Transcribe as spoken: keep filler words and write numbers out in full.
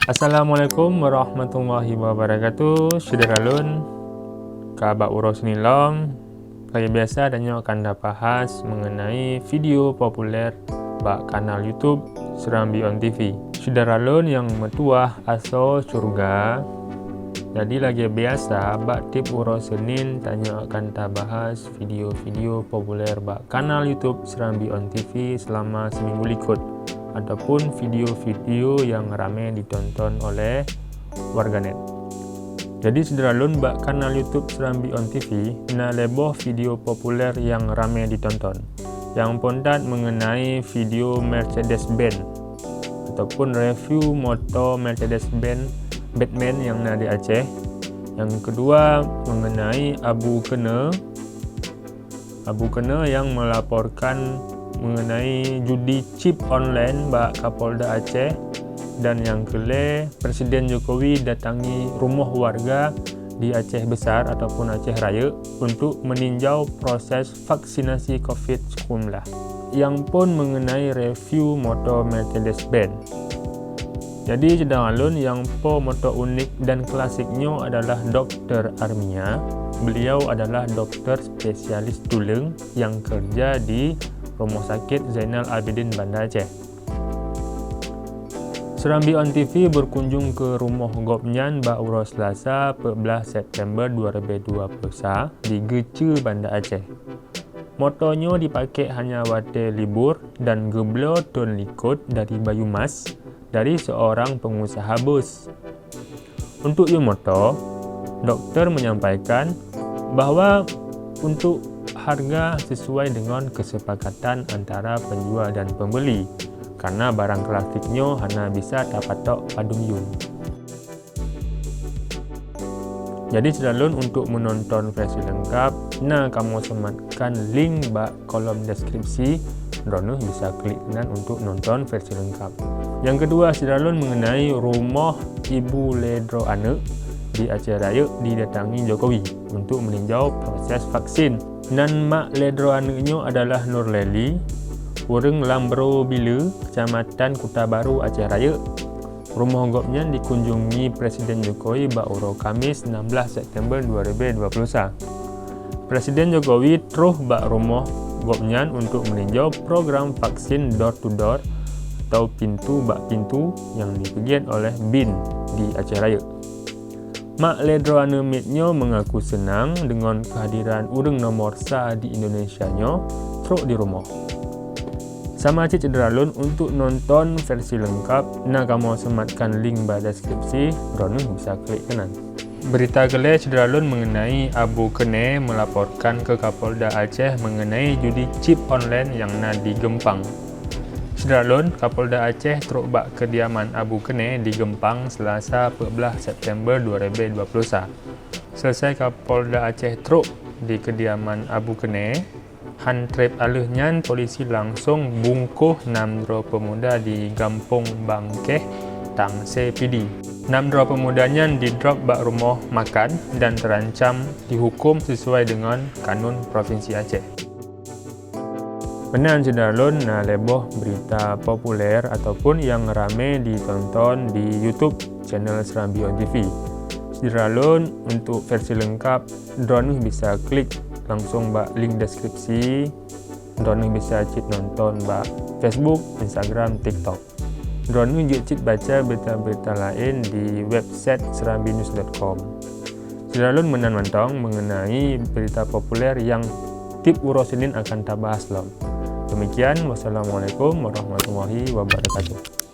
Assalamualaikum warahmatullahi wabarakatuh. Syedara lôn, ka bak uroe Senin lom. Lagèe biasa, tanyoe akan tabahas mengenai video populer bak kanal YouTube Serambi On T V. Syedara lôn nyang meutuah asoe syeuruga. Jadi lagèe biasa, bak tiep uroe Senin tanyoe akan tabahas video-video populer bak kanal YouTube Serambi On T V selama seminggu likot, ataupun video-video nyang ramè ditonton oleh warganet. Jadi syedara lôn, bak kanal YouTube Serambi On T V na lhèe boh video populer nyang ramè ditonton. Nyang phôn that mengenai video Mercedes-Benz ataupun review moto Mercedes-Benz Batman nyang na di Aceh. Nyang keudua mengenai Abu Kene, Abu Kene nyang melaporkan mengenai judi chip online bak Kapolda Aceh, dan nyang keulhèe, Presiden Jokowi datangi rumoh warga di Aceh Besar ataupun Aceh Rayeuk untuk meninjau proses vaksinasi covid sembilan belas. Nyang phôn mengenai review moto Mercedes-Benz. Jadi, syedara lôn, nyang po moto unik dan klasik nyoe adalah Doktor Armia. Beliau adalah doktor spesialis tuleueng nyang keureuja di Rumoh Sakét Zainal Abidin Banda Aceh. Serambi On T V berkunjung keu rumoh gobnyan bak uroe Selasa, peuet blah September dua ribu dua puluh sa, di Geuchue, Banda Aceh. Moto nyoe dipakék hanya watèe libur dan geubloe thôn likot dari Banyumas dari seorang pengusaha bus. Untuk yue moto, doktor menyampaikan bahwa untuk harga sesuai dengan kesepakatan antara penjual dan pembeli, karena barang klasik nyoe hana bisa tapatok padum yum. Jadi, syedara lôn, untuk menonton versi lengkap, na kamoe seumatkan link bak kolom deskripsi, droeneuh bisa klik nan untuk nonton versi lengkap. Nyang keudua, syedara lôn, mengenai rumoh ibu lhèe droe aneuk di Aceh Rayeuk didatangi Jokowi untuk meninjau proses vaksin. Nan mak lhèe droe aneuk nyoe adalah Nurleli, ureueng Lambro Bile, Kecamatan Kuta Baru, Aceh Rayeuk. Rumoh gobnyan dikunjungi Presiden Jokowi bak uroe Kamis, enam blah September dua ribu dua puluh sa. Presiden Jokowi troh bak rumoh gobnyan untuk meninjau program vaksin door to door atau pintu bak pintu nyang dipeugèt oleh bin di Aceh Rayeuk. Mak lhèe droe aneuk miet nyoe mengaku seunang deungon kehadiran ureueng nomor sa di Indonesia nyoe trok di rumoh. Sama cit syedara lôn, untuk nonton versi lengkap, na kamoe seumatkan link bak deskripsi, droeneuh bisa klik keunan. Berita keulhèe syedara lôn mengenai Abu Kene melaporkan ke Kapolda Aceh mengenai judi chip online nyang na di Geumpang. Syedara lôn, Kapolda Aceh trok bak kediaman Abu Kene di Geumpang, Selasa, peuet blah September dua ribu dua puluh sa. Seusai Kapolda Aceh trok di kediaman Abu Kene, han trép aleuh nyan polisi langsong bungkôh nam droe peumuda di Gampông Bangkeh, Tangse, Pidie. Nam droe peumuda nyan didrop bak rumoh makan dan terancam dihuköm sesuai deungon kanun Provinsi Aceh. Meunan syedara lôn, na lhèe boh berita populer ataupun nyang ramè ditonton di YouTube channel Serambi On T V. Syedara lôn, untuk versi lengkap, droeneuh bisa klik langsong bak link deskripsi. Droeneuh bisa cit nonton bak Facebook, Instagram, TikTok. Droeneuh jeuet cit baca berita-berita laén di website serambinews dot com. Syedara lôn, meunan mantong mengenai berita populer nyang tiep uroe Senin akan tabahas lom. Demikian, wassalamualaikum warahmatullahi wabarakatuh.